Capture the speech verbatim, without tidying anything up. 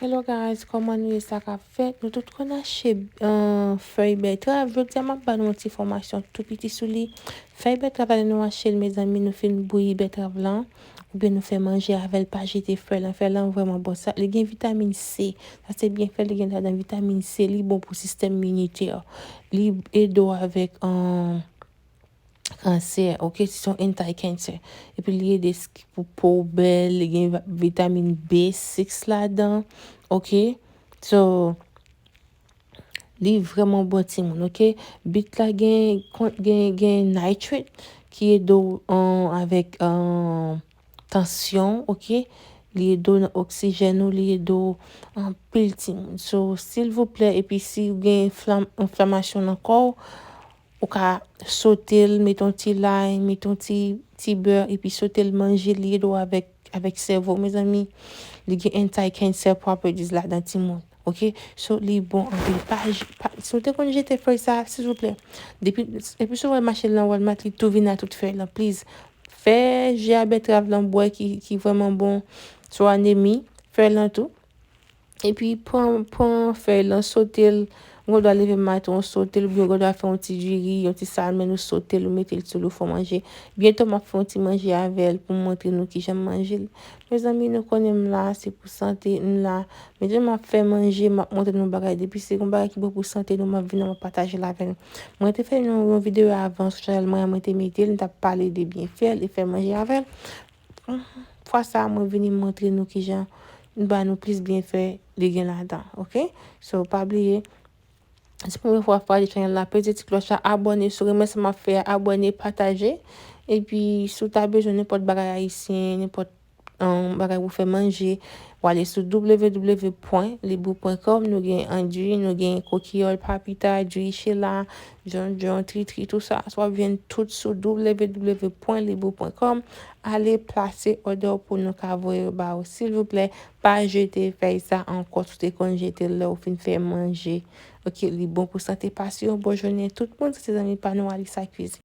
Hello guys, kòman nou ye, sa k ap fèt? Nou tout konn achte, euh, fèy bètrav. Jodi a m ap ba nou yon ti enfòmasyon tou piti sou li. Fèy bètrav la, lè nou achte l, mezanmi, nou fin bouyi bètrav lan, oubyen nou fè manje avè l, pa jete fèy lan. Fèy lan vrèman bon. Sa, li gen vitamin C. Sa se byenfè, li gen ladan vitamin C. Li bon pou sistèm iminitè. Li ede w avèk, euh, kansè, oke? Se yon anti-cancer. Epi li ede pou po w bèl, li gen vitamin B six ladan, oke? So, li vrèman bon timoun, oke? Bit la gen, gen, gen nitrate ki ede w, euh, avèk, euh, tansyon, oke? Li ede w nan oksijèn ou, li ede w anpil timoun. So, silvouplè, epi si w gen enflam-, enflamasyon nan kò w, ou ka sote l, mete yon ti lay, mete yon ti, ti bè, epi sote l manje, li ede w avèk, avèk sèvo, mezanmi. Li gen anti-cancer properties ladan, timoun. Oke? So, li bon anpil. Pa, pa, si w te konn jete fèy sa, silvouplè. Depi, epi si w al mache nan Walmart, li tou vin a tout fèy lan, please. Fè ji a bètrav lan bwè ki, ki vrèman bon sou anemi. Fèy lan tou. Epi pran, pran fèy lan, sote l. Ou gen dwa leve maten, ou sote l, oubyen ou gen dwa fè yon ti diri, yon ti salmòn, ou sote l, ou mete l sou l, ou fè w manje. Byento, m ap fè yon ti manje avè l pou m montre nou kijan m manje l. Mezanmi, nou konnen m la, se pou sante m la. Mezanmi, m ap fè manje, m ap montre nou bagay. Depi se yon bagay ki bon pou sante nou, m ap vin, m ap pataje l avè nou. Mwen te fè yon, yon videyo avan sou chanèl mwen, mwen te mete l, m t ap pale de byenfè l e fè manje avè l. Fwa sa a, mwen vini montre nou kijan m ba nou plis byenfè li gen ladan, oke? So, pa bliye, si premye fwa w ap gade chanèl la, peze ti klòch la, abòne sou remèsman m ap fè a, abòne, pataje. Epi, si w ta bezwen nenpòt bagay ayisyen, nenpòt, um, bagay pou fè manje, w ale sou w w w pwen libou pwen kòm. Nou gen andui, nou gen kokiyòl, papita, diri chela, djondjon, tritri, tou sa. So, w ap jwenn tout sou w w w pwen libou pwen kòm. Ale plase òdè w pou nou ka voye yo ba ou. Silvouplè, pa jete fèy sa ankò. Si w te konn jete l lè w fin fè manje. Oke, li bon pou sante. Pase yon bon jounen. Tout moun, se zanmi pa nou, Alisa Cuisine.